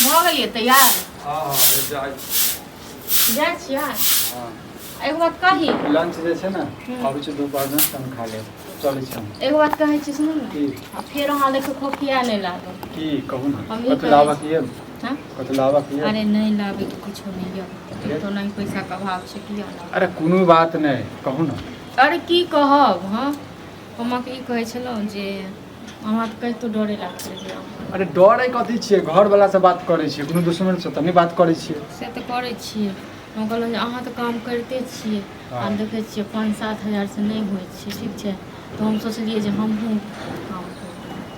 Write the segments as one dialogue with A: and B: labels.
A: भऽ गेलियै तैयार?
B: हँ हँ, जाइ।
A: जाइ छियै?
B: हँ।
A: एगो बात कही।
B: लंच जे छै ने, अबै छै दुपहरमे तहन खा लेब। चलै छी हम।
A: एगो बात कहै छी, सुनू ने।
B: की?
A: आ फेर अहाँ देखियौ, खोखिया नहि लागल।
B: की कहू ने।
A: हम ई
B: कतहु
A: कहै
B: लाबक यऽ?
A: हँ?
B: कतहु लाबक यऽ?
A: अरे नहि, लाबैके किछो नहि यऽ। तो नहि, पैसाके अभाव छै, किया लाबब?
B: अरे कोनो बात नहि, कहू ने।
A: अरे की कहब? हँ, हम अहाँके ई कहै छलहुँ जे हमरा तऽ कहितो डरे लागैत रहैए।
B: अरे डरे कथी छियै? घरवलासँ बात करै छियै, कोनो दुश्मनसँ तऽ नहि बात करै छियै।
A: से तऽ करै छियै। हम कहलहुँ जे अहाँ तऽ काम करिते छियै आ देखै छियै 5-7 हजारसँ नहि होइ छै। ठीक छै, तऽ हम सोचलियै जे हमहूँ काम करू।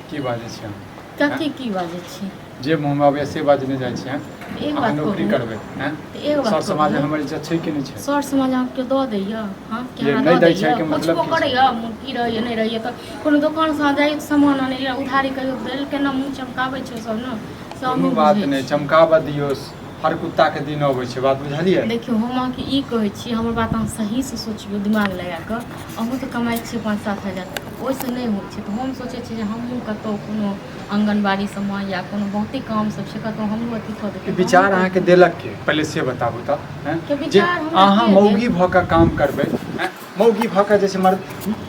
B: की बाजै छियै अहाँ?
A: कथी की बाजै छी?
B: जे मुँहमे अबैए से बाजने जाइ छियै।
A: एक
B: अहाँ
A: बात
B: नौकरी
A: कहू।
B: करबै, हैं?
A: तऽ एक बात
B: सर समाजमे
A: कहू।
B: हमर इज्जत छै कि नहि छै?
A: सर समाज अहाँके दऽ दैए? हँ, कि
B: जे
A: हमरा
B: नहि
A: दऽ
B: दै छै
A: दैए
B: के मतलब
A: पुछबो
B: की छै?
A: करैए? की रहैए, नहि रहैए, तऽ कोनो दोकानसँ अहाँ जाइए तऽ सामान आनैए, उधारी कहियो देल, केना मुँह चमकाबै छै सब ने, सब
B: कोनो
A: हमही
B: बात
A: बुझै
B: नहि।
A: छी।
B: चमकाबऽ दियौ, हर कुत्ताके दिन अबै छै। बात बुझलियै?
A: देखियौ, हम अहाँके ई कहै छी, हमर बात अहाँ सहीसँ सोचियौ दिमाग लगा कऽ। अहूँ तऽ कमाइ छियै 5-7 हजार, ओहिसँ नहि होइ छै, तऽ हम सोचै छियै जे हमहूँ कतहु कोनो आङ्गनबाड़ी सबमे या कोनो बहुते काम सब छै, कतहु हमरो अथी कऽ
B: ई
A: देतै।
B: विचार अहाँके देलक के, पहिले से बताबू तऽ, हैं?
A: के
B: जे
A: विचार हमरा
B: अहाँ
A: के
B: मौगी भऽ कऽ काम करबै, हैं? मौगी भऽ कऽ जे छै मर्द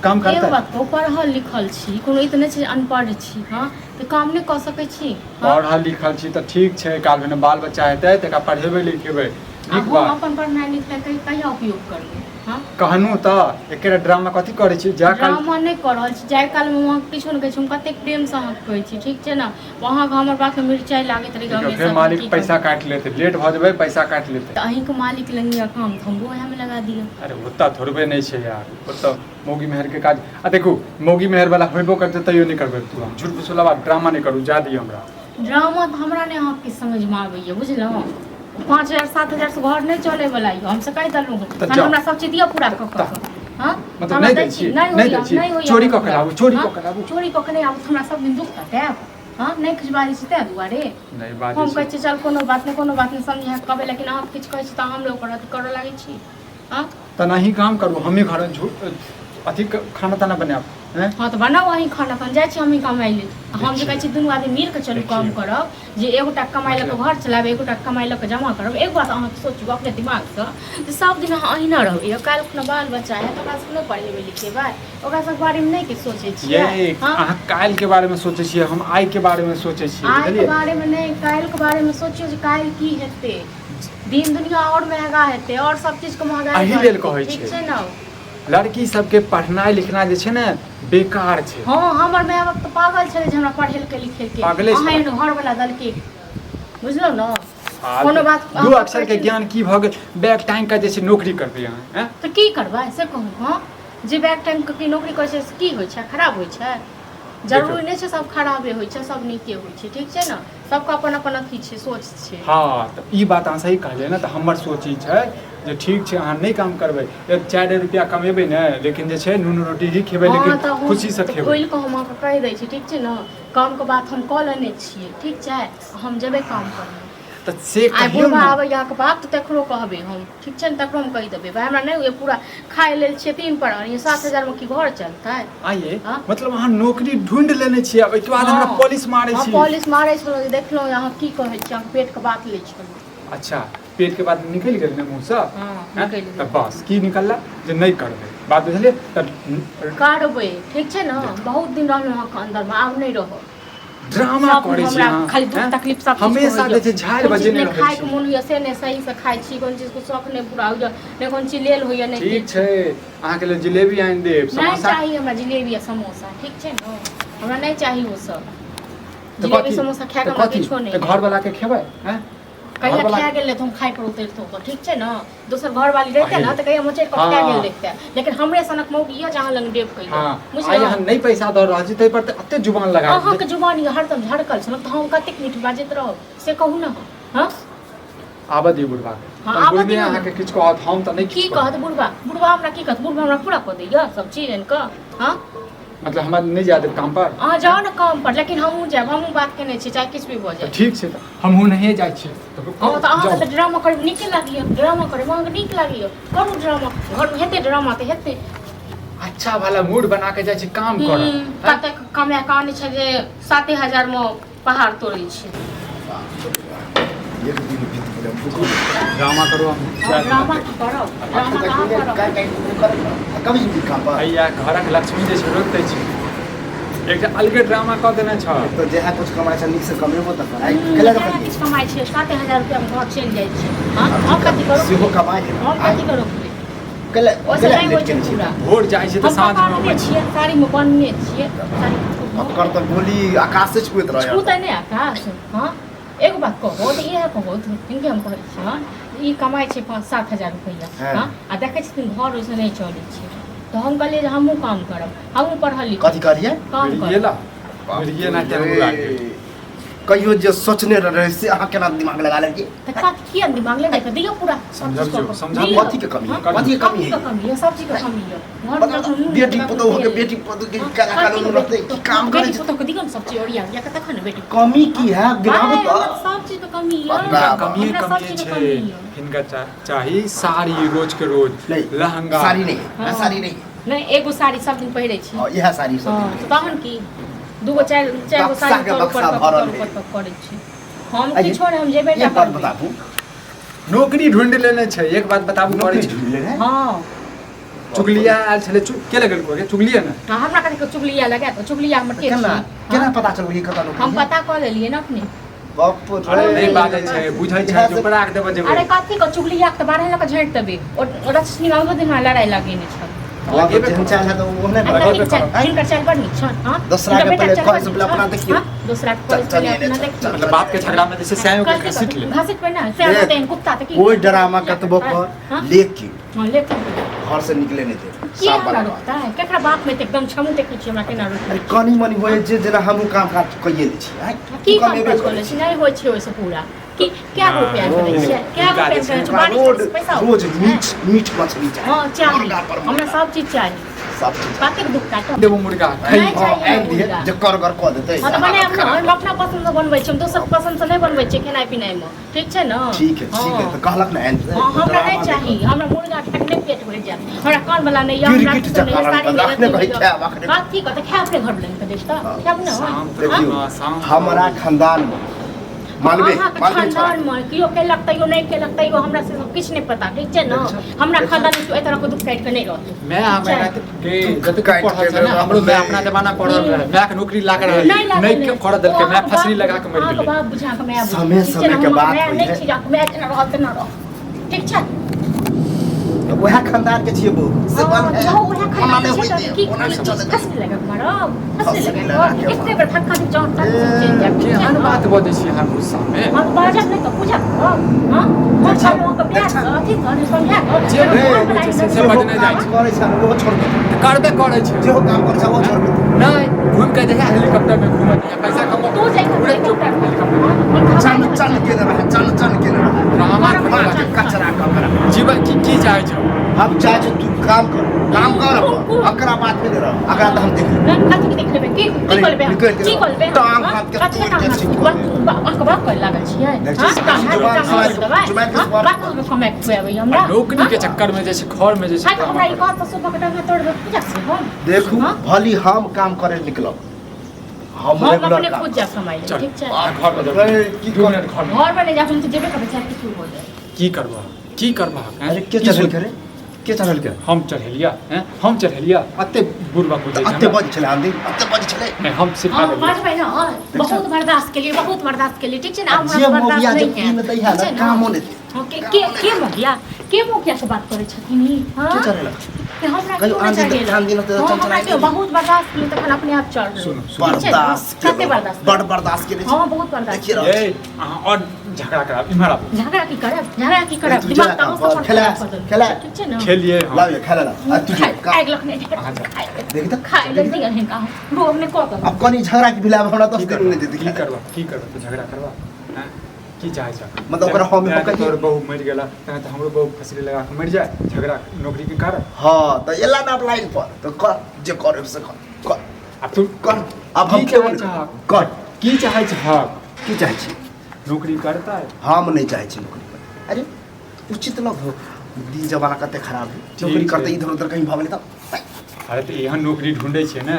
B: काम
A: एगो
B: करतै?
A: बात कहू, पढ़ल लिखल छी, कोनो ई तऽ नहि छै जे अनपढ़ छी। हँ, तऽ काम नहि कऽ सकै छी? हँ?
B: पढ़ल लिखल छी तऽ ठीक छै, काल्हि भेने बाल बच्चा हेतै तऽ एकरा पढ़ेबै लिखेबै।
A: आ
B: नीक
A: हम
B: बात।
A: अपन पढ़नाइ लिखनाइ कहिया उपयोग करबै? हँ?
B: कहनु तऽ एकेटा ड्रामा कथी करै छी जा काल।
A: ड्रामा नहि कऽ रहल छी। जाहि कालमे हम अहाँके किछो नहि कहै छी, हम कतेक प्रेमसँ अहाँके कहै छी, ठीक छै ने? अहाँके हमर बातमे मिरचाइ लागैत रहैए
B: देखियौ
A: हमेशा,
B: फेर
A: तऽ हम
B: मालिक
A: की
B: पैसा
A: करू?
B: काटि लेतै, लेट भऽ जेबै, पैसा काटि लेतै।
A: तऽ अहीँके मालिक लग यऽ काम, तऽ हमरो उएहमे लगा दिअ।
B: अरे ओतऽ थोड़बे नहि छै यार, ओतऽ मौगी मेहरके काज। आ देखू, मौगी मेहर वाला होइबो करतै तैयो नहि करबै। तू हम झूठ फुसला बात ड्रामा नहि करू, जा दियौ हमरा।
A: ड्रामा तऽ हमरा नहि अहाँके समझमे आबैए, बुझलहुँ? 5 हजार 7 हजारसँ घर नहि चलैवला यऽ, हम से कहि देलहुँ हँ।
B: तऽ
A: तहन
B: जाउ।
A: हमरा सब चीज दिअ पूरा कऽ कऽ। हँ,
B: मतलब
A: हमरा
B: नहि
A: दै
B: दै
A: छी?
B: छी?
A: नहि
B: नहि
A: होइए।
B: दै छी?
A: नहि होइए
B: चोरी
A: हमरा
B: कऽ के
A: पूरा।
B: लाबू, चोरी
A: हँ?
B: कऽ के लाबू।
A: चोरी कऽ के नहि आबू तऽ हमरा सब दिन दुःख कटायब? हँ, नहि किछु बाजै छी ताहि दुआरे
B: नहि बाजै
A: हम
B: छी।
A: कहै छी, चल कोनो बात नहि, कोनो बात नहि, समझा कऽ कहबै। लेकिन अहाँ किछु कहै छी तऽ हमरो ओकर अथी करऽ लागै छी। हँ?
B: तऽ नहि काम करू, हमही घर झूठ अथी खाना ताना बनायब, हैं?
A: हँ, तऽ बनाउ अहीं खाना। तहन जाइ छी हमही कमाइ लेल। आ हम जे कहै छी, दुनू आदमी मिल कऽ चलू, काम
B: देखियौ।
A: करब, जे एगोटा कमाइ लऽ कऽ घर चलायब, एगोटा कमाइ लऽ कऽ जमा करब। एक बात अहाँ सोचू अपने दिमागसँ जे सब दिन अहाँ अहिना रहबै, काल्हि खुना बाल बच्चा हैत, ओकरा सबके नहि पढ़ेबै लिखेबै? ओकरा सबके बारेमे नहि किछु सोचै छियै?
B: ये
A: हँ?
B: अहाँ काल्हि के बारे में सोचै छियै, हम आइ के बारे में सोचै छियै।
A: आइके
B: बुझलियै?
A: बारेमे नहि, काल्हिके बारेमे सोचियौ जे काल्हि की हेतै। दिन दुनिया आओर महगा हेतै, आओर सब चीजके महगाइ
B: एहि लेल
A: बढ़तै।
B: कहै
A: ठीक
B: छियै।
A: छै ने?
B: लड़की सबके पढ़नाइ लिखनाइ जे छै ने, बेकार छै।
A: हँ, हमर माय बाप तऽ पागल छलै जे हमरा पढ़ेलकै लिखेलकै।
B: पागले
A: अहाँ
B: छलै।
A: एहन घरवला देलकै, बुझलहुँ ने?
B: आ
A: कोनो बात
B: दू
A: अहाँ
B: अक्षर के
A: कहै छी।
B: ज्ञान की भऽ गेल? बैग टाँगि कऽ जे छै नौकरी करबै अहाँ, हैं?
A: तऽ की करबै से कहू? हँ, जे बैग टाँगि कऽ की नौकरी करै छै से की होइ छै? खराब होइ छै? जरूरी नहि छै सब खराबे होइ छै, सब नीके होइ छै। ठीक छै ने? सबके अपन अपन अथी छै, सोच छै।
B: हँ, तऽ ई बात अहाँ सही कहलियै ने। तऽ हमर सोच ई छै जे ठीक छै, अहाँ नहि काम करबै, एक चारि रुपया कमेबै ने, लेकिन जे छै नून रोटी ही खेबै।
A: हँ,
B: लेकिन
A: तऽ हम
B: खुशीसँ
A: तऽ
B: खेबै।
A: खोलि कऽ हम अहाँके कहि दै छी, ठीक छै ने? कामके बात हम कऽ लेने छियै, ठीक छै? हम जेबै काम करबै।
B: तऽ से
A: आइ
B: कहियौ
A: बुढ़बा
B: ने।
A: आबैए अहाँके बाप, तऽ तकरो कहबै हम, ठीक छै ने? तकरो हम कहि देबै, भाय हमरा नहि होइए पूरा। खाय लेल छियै तीन प्राणी, 7 हजारमे की घर चलतै?
B: आइए।
A: हँ?
B: मतलब अहाँ नौकरी ढूंढि लेने छियै, ओहिके बाद हमरा
A: हँ।
B: पॉलिश मारै
A: हम
B: छी?
A: पॉलिश मारै छलहुँ जे देखलहुँ जे अहाँ की कहै छी, अहाँके पेटके बात लै छलहुँ।
B: अच्छा, पेट के बात निकलि गेल ने मुँहसँ?
A: हँ।
B: हैं?
A: निकलि गेल।
B: तऽ बस की निकलला जे नहि करबै, बात बुझलियै? तऽ
A: करबै, ठीक छै ने? बहुत दिन रहलहुँ अहाँके अन्दरमे, आब नहि रहब।
B: ड्रामा
A: सब
B: करै छी
A: हमरा
B: अहाँ,
A: खाली दुख
B: हैं?
A: तकलीफ सब चीज
B: हमेशा
A: होइए।
B: जे छै झाड़ि
A: कोन चीज
B: बजेने
A: नहि
B: रहै
A: खायके
B: छी।
A: मोन होइए से नहि सहीसँ खाइ छी, कोन चीजके शौक नहि पूरा होइए, नहि कोन चीज लेल होइए, नहि
B: ठीक
A: किछु।
B: छै, अहाँके लेल जिलेबी आनि देब,
A: नहि
B: समोसा।
A: चाही हमरा जिलेबी आ समोसा, ठीक छै ने? हमरा नहि चाही ओ सब।
B: तऽ
A: जिलेबी
B: कथी?
A: समोसा खाए के
B: तऽ
A: हमरा
B: कथी?
A: किछो नहि।
B: तऽ घरवला के खेबै, हैं?
A: कहिया
B: घरवला
A: खा गेल तऽ हम खाइ पर उतरितहुँ तऽ, ठीक छै ने? दोसर घरवाली रहिते ने तऽ कहिया मोचड़ि कऽ खा गेल रहिते, लेकिन हमरे सनक मौगी यऽ जे अहाँ लग डेब कहियो।
B: हँ, आइ
A: बुझलहुँ?
B: अहाँ नहि पैसा दऽ रहल छी ताहि पर तऽ एते जुबान लगा।
A: अहाँके जुबान यऽ हरदम झड़कल छल, तऽ हम कतेक मीठ बाजैत रहब से कहू ने? हँ।
B: आबऽ दियौ बुढ़बा के।
A: हँ,
B: तहन
A: आबऽ
B: बुढ़बे
A: दियौ ने।
B: अहाँके किछु कहत, हम तऽ नहि
A: की
B: किछु
A: कहत
B: कहब।
A: बुढ़बा? बुढ़बा हमरा की कहत? बुढ़बा हमरा पूरा कऽ दैया सब चीज आनि कऽ। हँ।
B: मतलब हमरा नहि जाय देब काम पर?
A: अहाँ जाउ ने काम पर, लेकिन हमहूँ जायब। हमहूँ बात केने छी, चाहे किछु भी भऽ
B: तऽ
A: जाय।
B: ठीक छै, तऽ हमहूँ नहिए जाइ छियै तऽ।
A: हँ, तऽ अहाँके
B: जाउ।
A: तऽ ड्रामा करैमे नीके लागैए। ड्रामा करैमे अहाँके नीक लागैए, करू ड्रामा। घरमे हेतै ड्रामा तऽ हेतै।
B: अच्छा भला मूड बना के जाइ छी काम करऽ।
A: कतेक कमाए कऽ आनै छै जे 7 हजारमे पहाड़ तोड़ै छै।
C: एक दिन बीत गेलै भूख
B: ड्रामा करू हम
A: ड्रामा की करब ड्रामा कहाँ करब
C: कभी भी काम पर
B: भैया घरक लक्ष्मी जे छै रोकि दै छै एकटा अलगे ड्रामा कऽ देने छह
C: तऽ जएह कुछ कमाइ छै नीकसँ कमेबो तऽ कर आइ केला
A: केना किछु कमाइ छियै 7000 रुपैआमे घर चलि जाइ छै हँ हम कथी करू
C: सेहो कमाइ है
A: हम कथी करू
C: केला
A: ओहिसँ
C: केला
A: नहि होइ
C: लेट
A: छै
C: केने छियै
A: पूरा
B: भोर जाइ छै तऽ
A: हम
B: साँझमे
A: पकाने
B: अबै छै
A: छियै साड़ीमे बन्हने छियै साड़ी
C: ओकर तऽ गोली आकाशे छुएत रहै
A: छूतै नहि आकाश हँ एगो बात कहबो तऽ इएह कहबो हिनके हम कहै छियनि ई कमाइ छै 5-7 हजार रुपैआ हँ आ देखै छथिन घर ओहिसँ नहि चलै छै तऽ हम कहलियै जे हमहूँ काम करब हमहूँ पढ़ल लिखल
C: कथी कहलियै
A: काम करब
B: मिर्गिए ला मिर्गिए ना केना लागै
C: कहियो जे सोचने रहे से अहाँ केना दिमाग लगा लेलियै
A: तऽ कथी किया दिमाग लगा कऽ दियौ पूरा सब चीज
B: समझबियौ,
A: कऽ कऽ।
B: समझबियौ।
A: दियौ।
C: कथी के कमी है
A: हँ?
C: कथी के कमी
A: कथी
C: है
A: के कमी है सब चीज के कमी है घर में जखन नून
C: बेटी
A: ककरो
C: पुतोह के
A: तेल।
C: बेटी पुतोह के
A: हँ,
C: काला
A: कथी
C: कानून
A: के
C: रहतै की काम करै
A: बेटी
C: छै
A: पुतोह के दियौ ने सब चीज ओरिया ओरिया कऽ तखन ने बेटी
C: कमी की है गिनाबू
A: भाय,
C: तऽ
A: हमरा सब चीज के कमी है
C: बाप रे।
B: कमिए
A: हमरा सब
B: कमिए
A: चीज के
B: छै
A: कमी है
B: हिनका चाही साड़ी रोज के रोज
C: नहीं
B: लहंगा
C: साड़ी नहीं है
A: हाँ।
C: साड़ी नहीं है
A: नहि एगो साड़ी सब दिन पहिरै छी
C: और इएह साड़ी सब
A: हँ,
C: दिन
A: तहन की दूगो चारि चारि गो
C: बक्सा
A: साड़ी
C: के
A: तर
C: बक्सा
A: ऊपर
C: भरल
A: तर
C: है।
A: ऊपर पर करै छी हम
C: आइए,
A: किछो नहि हम जेबे टा
C: एक बात
A: करबै
C: बताबू
B: नौकरी ढूंढ लेने छै एक बात बताबू करै
C: नौकरी
B: छै
C: ढूंढ लेने
A: हँ
B: चुगलिया आयल छलै के लगेलको के चुगलिया ने
A: हँ, हमरा कथी के चुगलिया लगायत चुगलिया हमर के
C: केना
A: छी
C: केना
A: हँ?
C: पता चलल कि कतऽ नौकरी
A: हम
C: है?
A: पता कऽ लेलियै ने अपने
C: बाप रे
B: अरे नहि बाजै छै बुझै छै
C: इएह
B: जे
C: से
B: ओकरा के देबऽ जेबै
A: अरे कथी के चुगलिया के तऽ बारह लऽ कऽ झाँटि देबै ओ रक्षणी बाबू दिन हमरा लड़ाइ लगेने छल
C: बाप रे, जेहन चाल है तऽ ओहने
A: आ
C: बना।
A: कथी के चाल हिनकर चाल बड़ नीक छल हँ
C: दोसरा
A: हिनकर
C: के
A: बेटा
C: पहिले
A: चाल
C: कहै
A: बड़
C: से
A: नीक
C: पहिले अपना
A: छल,
C: देखियौ।
A: हँ? दोसरा के
C: चल,
A: कहै से
C: चल,
A: पहिले अपना
C: चल,
A: देखियौ
C: चल।
B: मतलब बाप के झगड़ा में जैसे सैयो के घसीट ले
A: घसीट पे ना सैयो
C: देख,
A: तेहन कुत्ता तऽ की
C: कोई ड्रामा कतबो कर
A: हँ?
C: लेकिन
A: हँ, लेकिन
C: घर से निकले नहीं दे
A: की
C: साफ
A: हमरा
C: वाला बात।
A: रोकता है केकरा बाप में तऽ एकदम छमू देखै छी हमरा केना रोकता
C: अरे कनी मनी होइ जे जेना हमहूँ काम काज कइए लै छी आँय?
A: की
C: तू
A: काम
C: कमेबे
A: काज
C: करै
A: करै छी नहि होइ छै ओहिसँ पूरा की क्या
B: ना,
A: रुपया करै छियै क्या
B: हिनका
A: रुपया
B: जे छै,
A: करै छियै
C: हमरा
A: बारिश
C: रोज
A: के पैसा
C: रोज
A: हैं?
C: मीठ मीठ मछली चाही
A: हँ चाही
C: मुर्गा पर
A: हमरा
C: मुर्गा।
A: सब चीज चाही
C: सब चीज
A: कतेक दुख काटब
B: देबो मुर्गा
A: नहि
B: खाइ
A: चाही
C: हँ, आनि दिहे
A: मुर्गा।
C: जे करगर कऽ देतै
A: हँ तऽ बनायब ने हम अपना पसन्दसँ बनबै छी हम दोसरके पसन्दसँ नहि बनबै छियै खेनाइ पिनाइमे ठीक छै ने
C: ठीक है ठीक है
A: हँ।
C: तऽ कहलक ने आनि देतै
A: हँ हमरा
C: ड्रामा
A: नहि चाही हमरा मुर्गा खाके नहि पेट भरि जायत हमरा कान वाला नहि यऽ हमरा
C: गिरगिट
A: किछो नहि
C: जकाँ
A: यऽ, साड़ी
C: रंग
A: नहि
C: अखने
A: यऽ,
C: कहै
A: अथी
C: खायब, अखने।
A: नहि यऽ। कथी कहतै खायब अपने घर लए कऽ देब तऽ
C: हँ।
A: खायब ने
B: शांत
A: हँ?
C: देखियौ
B: रहू, शांत
C: हमरा
B: रहू।
C: खानदानमे मानबे
A: अहाँके
C: मानबे छोड़ा
A: खानदानमे केओ केलक तैयो नहि केलक तैयो हमरा से सब किछु नहि पता ठीक छै ने हमरा खानदानमे केओ एहि तरहके दुख काटि कऽ नहि रहतै
B: मैं हमरा के जतेक
C: काटि
B: पढ़ल
C: के
B: छै ने हमरो मैं
C: रहलै।
B: अपना जमाना पढ़ल रहे मैं के नौकरी लागल रहे
A: नहि लागल
B: नहीं
A: रहै।
B: कर देलकै
A: ओ
B: मैं
A: अहाँके
B: फसरी
A: बाप-
B: लगा के मरि
A: अहाँके
B: गेलै
A: बाप बुझा कऽ माय बुझा।
C: समय
A: ठीक छै
C: समय
A: ने,
C: के
A: हम
C: बात
A: माय
C: होइ
A: नहि
C: है।
A: छी जे अहाँके माय जेना रहल तेना रहल ठीक छै
C: वएह खानदान के छियै बहू से
A: हँ,
C: बन है
A: जाउ, उएह
C: ओना
A: खानदान
C: नहि
A: के
C: होइते
A: छै तऽ की
C: ओना नहि चलते
A: फसली लगा कऽ मारब फसली
C: फसली
A: लगा
C: लगा
A: कऽ
C: के
A: एते बेर धक्का दी जाउ तक चलि जायब ठीक छै
B: केहन
A: ने?
B: बात बजै छी अहाँ गुस्सा में
A: हम बाजब नहि तऽ पूजा करब हँ हम
B: अच्छा,
A: कहलहुँ अहाँके प्यार
C: अच्छा।
A: सँ अथी सँ समझा कऽ
B: जे
C: रे,
B: होइ छै से
C: जेहो
B: बजने जाइ
C: काज
B: छै
C: करै छै ओहो छोड़ देतै
B: तऽ करबे करै छै
C: जेहो काम करै छै ओहो छोड़ देतै
B: नहि घूमि के जहिया हेलीकॉप्टर में घूमत जहिया पैसा कमो
A: तू जाइ
B: उड़े
A: हेलीकॉप्टर में।
B: हेलीकॉप्टर
C: चन चन केने रहै चन चन केने रहै
B: ड्रामा
C: माँ के कचरा ककरा
B: जीवन की की चाहै छौ
C: हम चाहै छी तू काम कर काम कर अकरा बात में नहि रह अकरा तऽ हम देख लेबै
A: कथी के देख लेबै की की
C: अरे,
A: करबै हम?
C: निकलि
A: की
C: गेलौ।
A: करबै हम?
C: टांग
A: हँ?
C: हाथ के
A: कथी
C: तोड़ि
A: टांग
C: के
A: हाथ
C: ठीक
A: बाप अहाँके बाप करे लागल छियै
C: देखै
A: हँ?
C: छी,
A: टांग हाथ
C: जुबान
A: टांग हाथ
C: समारि-
A: देबै?
C: जुबान के
A: हँ?
C: सुआर-
A: बाप अहाँके कमाइ खुआबै हमरा
B: आ नौकरी के चक्कर में जे छै घर में जे छै
A: हँ तऽ हमरा ई कहत तऽ सुबह के टांग हाथ तोड़ि देब पूजा से हम
C: देखू
A: हँ?
C: भली हम काम करे निकलब हम
A: हम
C: रेगुलर
A: अपने
C: काम
A: खुद जायब कमाइ लए
B: चल
A: ठीक छै
B: आ, घर में
C: अरे,
B: जाउ
C: की
B: दू
C: कर-
B: मिनट घर में
A: घर में नहि जायब हम तऽ जेबे करबै चाहे किछु हो जाए
B: की करबह की करबह हैं?
C: अरे के
B: की
C: चढ़ेल
B: सोच-
C: करे के चढ़ेल के
B: हम चढ़ेलिया हैं हम चढ़ेलिया अते बुढ़बा बुझै छै
C: अते
B: हमरा।
C: बज छलै आंधी अते बज छलै
B: नहि हम सिखा
A: हँ
B: देलियै
A: बाजबै ने हँ, बहुत बर्दाश्त केलिए बहुत बर्दाश्त केलिए ठीक छै ने आब
C: जे
A: हमरा
C: मोगिया
A: बर्दाश्त
C: जे
A: नहि
C: पी में
A: है
C: दै है
A: ठीक छै
C: ने
A: ने?
C: कामो नहि दे
A: हँ, के के के मुखिया के मुखिया से बात करै छथिन ई हँ
C: के चढ़ेलक
A: के हमरा
C: कहियो
A: क्यों नहि
C: आंधी तऽ-
A: चढ़ेलक?
C: आंधी नहि तऽ
A: हँ,
C: चल
A: हमरा
C: चला
A: क्यों बहुत बर्दाश्त केलिए तखन अपने आप चढ़
B: सुनू,
A: ठीक छै ने?
C: बर्दाश्त
A: कते
C: केलहुँ
A: बर्दाश्त
C: बड़ बर्दाश्त केने छी
A: हँ बहुत बर्दाश्त
C: देखिए रहल
B: ये अहाँ और झगड़ा कराब इम्हर आबू
A: झगड़ा की करब झगड़ा की करब
C: तू
A: दिमाग
C: जा
A: तऽ
C: काम
A: अहूँ
C: कर,
A: सब
C: खेला,
A: खराब कऽ देलहुँ।
C: खेला।
A: ठीक छै ने
B: खेलिए हम
C: लाओ ये खेला ला आ तू जो
A: खाइ
C: काम
A: आगि लखने
B: अहाँ जाउ।
A: खाइ
C: देखी तऽ
A: खाइ लग दिअ हिनका रोग नहि कऽ देलहुँ
C: अब कनी झगड़ा के भिलाब हमरा
B: की
C: 10 दिन
B: करबा
C: नहि देती
B: की करबा की करबा तू झगड़ा करबा हैं की चाहै छ
C: मतलब ओकरा हम
B: जेना
C: कहियै।
B: तोहर बहू मरि गेला तेना तऽ हमरो बहू फसली लगा कऽ मरि जाय झगड़ा नौकरी के कारण
C: हाँ तऽ एला ना लाइन पर तऽ कर जे करे से कर कर
B: आ तू
C: कर अब हम
B: की
C: खेबो
B: चाहै
C: नहि
B: छहक
C: कर
B: की चाहै छहक
C: की चाहै छी
B: नौकरी करतै
C: हम नहि चाहै छी नौकरी करे अरे उचित न हो दिन जमाना कते खराब है
B: ठीक
C: नौकरी
B: छै।
C: करते इधर उधर कहीं भऽ गेलै तऽ
B: अरे तऽ एहन नौकरी ढूँढै छियै ने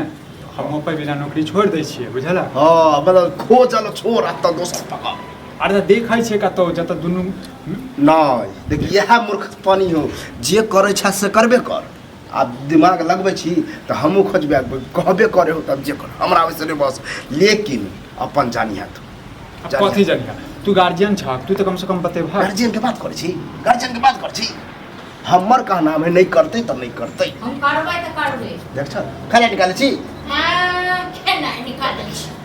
B: हम अपन बिना नौकरी छोड़ि दै छियै बुझलक
C: हाँ मतलब खोजल छोड़ आ तऽ दोसर पकड़
B: अरे तऽ देखै छियै कतौ जतऽ दुनू।
C: नहि, देख, इएह मूर्खपनी हो। जे करै छ से करबे कर। आ दिमाग लगबै छी तऽ हमहूँ खोजबै, कहबे करे हो तब जे कर, हमरा ओहिसँ नहि बस, लेकिन अपन जानिहा तू।
B: अब कथी जानिहा? तू गार्जियन छह, तू तऽ कमसँ कम बतेबह।
C: गार्जियन के बात करै छी, गार्जियन के बात करै छी। हमर कहना है, नहि करतै तऽ नहि करतै।
A: हम करबै तऽ करबै।
C: देख छ, खाना निकालै छी।
A: हाँ, खेनाइ निकालै छी।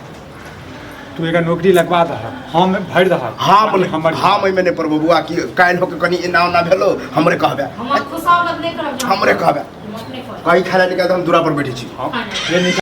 B: तू एकर नौकरी लगवा दह, हम भरि दह।
C: हम
B: हमर
C: हम एहिमे नहि पड़बो बौआ, कि काल्हि होके कनि एना ओना भेलो, हमरे कहबे।
A: हमर खुशामद नहि करब।
C: हमरे कहबे।
A: हम अपने करब।
C: कहीं खाना निकाल, हम दूरा पर बैठे छी।
B: हम ये निकाल।